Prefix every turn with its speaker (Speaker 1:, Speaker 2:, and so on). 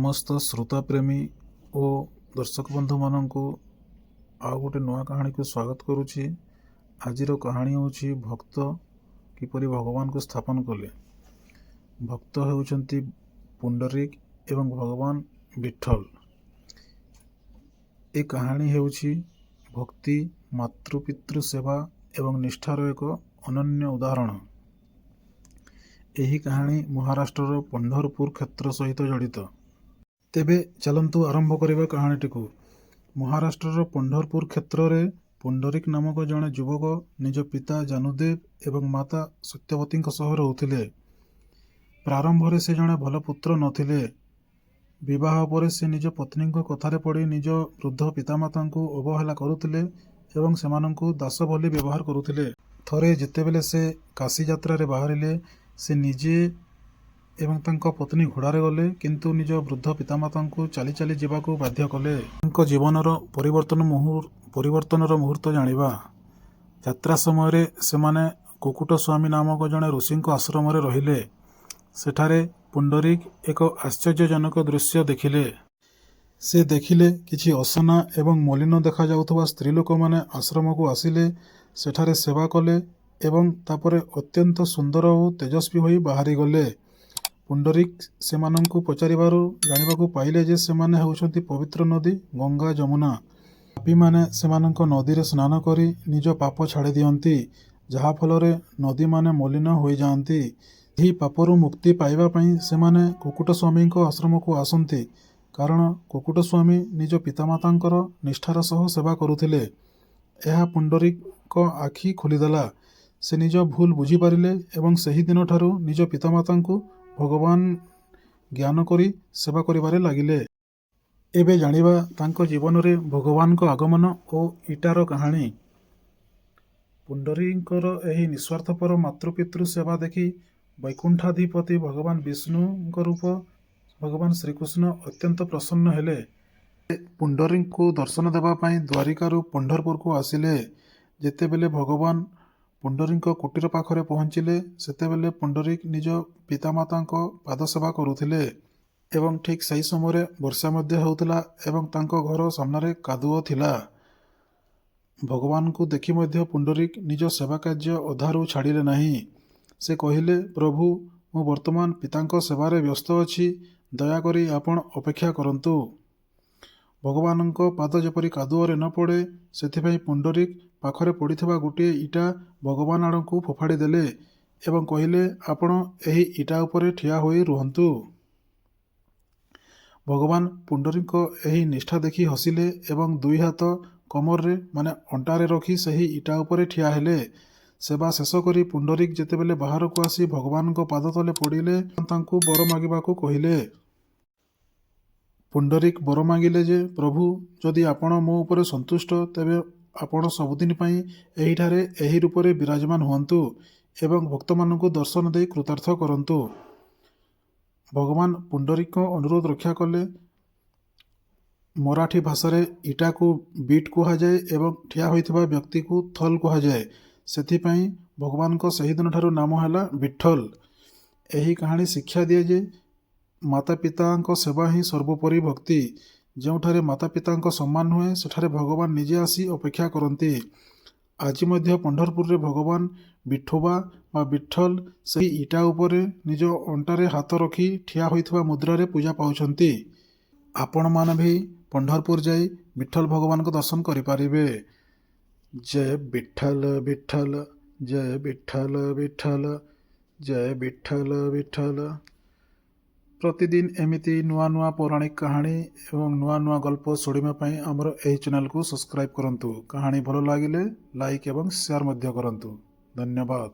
Speaker 1: ସମସ୍ତ ଶ୍ରୋତାପ୍ରେମୀ ଓ ଦର୍ଶକ ବନ୍ଧୁମାନଙ୍କୁ ଆଉ ଗୋଟେ ନୂଆ କାହାଣୀକୁ ସ୍ୱାଗତ କରୁଛି। ଆଜିର କାହାଣୀ ହେଉଛି ଭକ୍ତ କିପରି ଭଗବାନଙ୍କୁ ସ୍ଥାପନ କଲେ। ଭକ୍ତ ହେଉଛନ୍ତି ପୁଣ୍ଡରିକ ଏବଂ ଭଗବାନ ବିଠଲ। ଏ କାହାଣୀ ହେଉଛି ଭକ୍ତି, ମାତୃପିତୃ ସେବା ଏବଂ ନିଷ୍ଠାର ଏକ ଅନନ୍ୟ ଉଦାହରଣ। ଏହି କାହାଣୀ ମହାରାଷ୍ଟ୍ରର ପଣ୍ଢରପୁର କ୍ଷେତ୍ର ସହିତ ଜଡ଼ିତ। ତେବେ ଚାଲନ୍ତୁ ଆରମ୍ଭ କରିବା କାହାଣୀଟିକୁ। ମହାରାଷ୍ଟ୍ରର ପଣ୍ଢରପୁର କ୍ଷେତ୍ରରେ ପୁଣ୍ଡରିକ ନାମକ ଜଣେ ଯୁବକ ନିଜ ପିତା ଜାନୁଦେବ ଏବଂ ମାତା ସତ୍ୟବତୀଙ୍କ ସହ ରହୁଥିଲେ। ପ୍ରାରମ୍ଭରେ ସେ ଜଣେ ଭଲ ପୁତ୍ର ନଥିଲେ। ବିବାହ ପରେ ସେ ନିଜ ପତ୍ନୀଙ୍କ କଥାରେ ପଡ଼ି ନିଜ ବୃଦ୍ଧ ପିତାମାତାଙ୍କୁ ଅବହେଳା କରୁଥିଲେ ଏବଂ ସେମାନଙ୍କୁ ଦାସ ଭଳି ବ୍ୟବହାର କରୁଥିଲେ। ଥରେ ଯେତେବେଳେ ସେ କାଶୀ ଯାତ୍ରାରେ ବାହାରିଲେ, ସେ ନିଜେ ଏବଂ ତାଙ୍କ ପତ୍ନୀ ଘୋଡ଼ାରେ ଗଲେ, କିନ୍ତୁ ନିଜ ବୃଦ୍ଧ ପିତାମାତାଙ୍କୁ ଚାଲି ଚାଲି ଯିବାକୁ ବାଧ୍ୟ କଲେ। ତାଙ୍କ ଜୀବନର ପରିବର୍ତ୍ତନର ମୁହୂର୍ତ୍ତ ଜାଣିବା। ଯାତ୍ରା ସମୟରେ ସେମାନେ କୁକୁଟ ସ୍ୱାମୀ ନାମକ ଜଣେ ଋଷିଙ୍କ ଆଶ୍ରମରେ ରହିଲେ। ସେଠାରେ ପୁଣ୍ଡରିକ ଏକ ଆଶ୍ଚର୍ଯ୍ୟଜନକ ଦୃଶ୍ୟ ଦେଖିଲେ। ସେ ଦେଖିଲେ, କିଛି ଅସନା ଏବଂ ମଳିନ ଦେଖାଯାଉଥିବା ସ୍ତ୍ରୀଲୋକମାନେ ଆଶ୍ରମକୁ ଆସିଲେ, ସେଠାରେ ସେବା କଲେ ଏବଂ ତାପରେ ଅତ୍ୟନ୍ତ ସୁନ୍ଦର ଓ ତେଜସ୍ୱୀ ହୋଇ ବାହାରିଗଲେ। ପୁଣ୍ଡରିକ ସେମାନଙ୍କୁ ପଚାରିବାରୁ ଜାଣିବାକୁ ପାଇଲେ ଯେ ସେମାନେ ହେଉଛନ୍ତି ପବିତ୍ର ନଦୀ ଗଙ୍ଗା, ଯମୁନା। ପାପୀମାନେ ସେମାନଙ୍କ ନଦୀରେ ସ୍ନାନ କରି ନିଜ ପାପ ଛାଡ଼ିଦିଅନ୍ତି, ଯାହାଫଳରେ ନଦୀମାନେ ମଳିନ ହୋଇଯାଆନ୍ତି। ଏହି ପାପରୁ ମୁକ୍ତି ପାଇବା ପାଇଁ ସେମାନେ କୁକୁଟସ୍ୱାମୀଙ୍କ ଆଶ୍ରମକୁ ଆସନ୍ତି, କାରଣ କୁକୁଟସ୍ୱାମୀ ନିଜ ପିତାମାତାଙ୍କର ନିଷ୍ଠାର ସହ ସେବା କରୁଥିଲେ। ଏହା ପୁଣ୍ଡରିକଙ୍କ ଆଖି ଖୋଲିଦେଲା। ସେ ନିଜ ଭୁଲ ବୁଝିପାରିଲେ ଏବଂ ସେହି ଦିନଠାରୁ ନିଜ ପିତାମାତାଙ୍କୁ ଭଗବାନ ଜ୍ଞାନ କରି ସେବା କରିବାରେ ଲାଗିଲେ। ଏବେ ଜାଣିବା ତାଙ୍କ ଜୀବନରେ ଭଗବାନଙ୍କ ଆଗମନ ଓ ଇଟାର କାହାଣୀ। ପୁଣ୍ଡରୀଙ୍କର ଏହି ନିସ୍ୱାର୍ଥପର ମାତୃପିତୃ ସେବା ଦେଖି ବୈକୁଣ୍ଠାଧିପତି ଭଗବାନ ବିଷ୍ଣୁଙ୍କ ରୂପ ଭଗବାନ ଶ୍ରୀକୃଷ୍ଣ ଅତ୍ୟନ୍ତ ପ୍ରସନ୍ନ ହେଲେ। ସେ ପୁଣ୍ଡରୀଙ୍କୁ ଦର୍ଶନ ଦେବା ପାଇଁ ଦ୍ୱାରିକାରୁ ପଣ୍ଢରପୁରକୁ ଆସିଲେ। ଯେତେବେଳେ ଭଗବାନ ପୁଣ୍ଡରୀଙ୍କ କୁଟୀର ପାଖରେ ପହଞ୍ଚିଲେ, ସେତେବେଳେ ପୁଣ୍ଡରିକ ନିଜ ପିତାମାତାଙ୍କ ପାଦସେବା କରୁଥିଲେ ଏବଂ ଠିକ୍ ସେହି ସମୟରେ ବର୍ଷା ମଧ୍ୟ ହେଉଥିଲା ଏବଂ ତାଙ୍କ ଘର ସାମ୍ନାରେ କାଦୁଅ ଥିଲା। ଭଗବାନଙ୍କୁ ଦେଖି ମଧ୍ୟ ପୁଣ୍ଡରିକ ନିଜ ସେବା କାର୍ଯ୍ୟ ଅଧାରୁ ଛାଡ଼ିଲେ ନାହିଁ। ସେ କହିଲେ, "ପ୍ରଭୁ, ମୁଁ ବର୍ତ୍ତମାନ ପିତାଙ୍କ ସେବାରେ ବ୍ୟସ୍ତ ଅଛି। ଦୟାକରି ଆପଣ ଅପେକ୍ଷା କରନ୍ତୁ।" ଭଗବାନଙ୍କ ପାଦ ଯେପରି କାଦୁଅରେ ନ ପଡ଼େ, ସେଥିପାଇଁ ପୁଣ୍ଡରିକ ପାଖରେ ପଡ଼ିଥିବା ଗୋଟିଏ ଇଟା ଭଗବାନ ଆଡ଼କୁ ଫୋପାଡ଼ି ଦେଲେ ଏବଂ କହିଲେ, "ଆପଣ ଏହି ଇଟା ଉପରେ ଠିଆ ହୋଇ ରୁହନ୍ତୁ।" ଭଗବାନ ପୁଣ୍ଡରୀଙ୍କ ଏହି ନିଷ୍ଠା ଦେଖି ହସିଲେ ଏବଂ ଦୁଇ ହାତ କମରରେ, ମାନେ ଅଣ୍ଟାରେ ରଖି ସେହି ଇଟା ଉପରେ ଠିଆ ହେଲେ। ସେବା ଶେଷ କରି ପୁଣ୍ଡରିକ ଯେତେବେଳେ ବାହାରକୁ ଆସି ଭଗବାନଙ୍କ ପାଦ ତଳେ ପଡ଼ିଲେ, ତାଙ୍କୁ ବର ମାଗିବାକୁ କହିଲେ। ପୁଣ୍ଡରିକ ବର ମାଗିଲେ ଯେ, "ପ୍ରଭୁ, ଯଦି ଆପଣ ମୋ ଉପରେ ସନ୍ତୁଷ୍ଟ, ତେବେ ଆପଣ ସବୁଦିନ ପାଇଁ ଏହିଠାରେ ଏହି ରୂପରେ ବିରାଜମାନ ହୁଅନ୍ତୁ ଏବଂ ଭକ୍ତମାନଙ୍କୁ ଦର୍ଶନ ଦେଇ କୃତାର୍ଥ କରନ୍ତୁ।" ଭଗବାନ ପୁଣ୍ଡରିକଙ୍କ ଅନୁରୋଧ ରକ୍ଷା କଲେ। ମରାଠୀ ଭାଷାରେ ଇଟାକୁ ବିଟ୍ କୁହାଯାଏ ଏବଂ ଠିଆ ହୋଇଥିବା ବ୍ୟକ୍ତିକୁ ଥଲ କୁହାଯାଏ। ସେଥିପାଇଁ ଭଗବାନଙ୍କ ସେହିଦିନଠାରୁ ନାମ ହେଲା ବିଠଲ। ଏହି କାହାଣୀ ଶିକ୍ଷା ଦିଏ ଯେ ମାତା ପିତାଙ୍କ ସେବା ହିଁ ସର୍ବୋପରି ଭକ୍ତି। ଯେଉଁଠାରେ ମାତା ପିତାଙ୍କ ସମ୍ମାନ ହୁଏ, ସେଠାରେ ଭଗବାନ ନିଜେ ଆସି ଅପେକ୍ଷା କରନ୍ତି। ଆଜି ମଧ୍ୟ ପଣ୍ଢରପୁରରେ ଭଗବାନ ବିଠୋବା ବା ବିଠଲ ସେହି ଇଟା ଉପରେ ନିଜ ଅଣ୍ଟାରେ ହାତ ରଖି ଠିଆ ହୋଇଥିବା ମୁଦ୍ରାରେ ପୂଜା ପାଉଛନ୍ତି। ଆପଣମାନେ ବି ପଣ୍ଢରପୁର ଯାଇ ବିଠଲ ଭଗବାନଙ୍କ ଦର୍ଶନ କରିପାରିବେ। ଜୟ ବିଠଲ ବିଠଲ, ଜୟ ବିଠଲ ବିଠଲ, ଜୟ ବିଠଲ ବିଠଲ। ପ୍ରତିଦିନ ଏମିତି ନୂଆ ନୂଆ ପୌରାଣିକ କାହାଣୀ ଏବଂ ନୂଆ ନୂଆ ଗଳ୍ପ ଶୁଣିବା ପାଇଁ ଆମର ଏହି ଚ୍ୟାନେଲକୁ ସବସ୍କ୍ରାଇବ୍ କରନ୍ତୁ। କାହାଣୀ ଭଲ ଲାଗିଲେ ଲାଇକ୍ ଏବଂ ସେୟାର ମଧ୍ୟ କରନ୍ତୁ। ଧନ୍ୟବାଦ।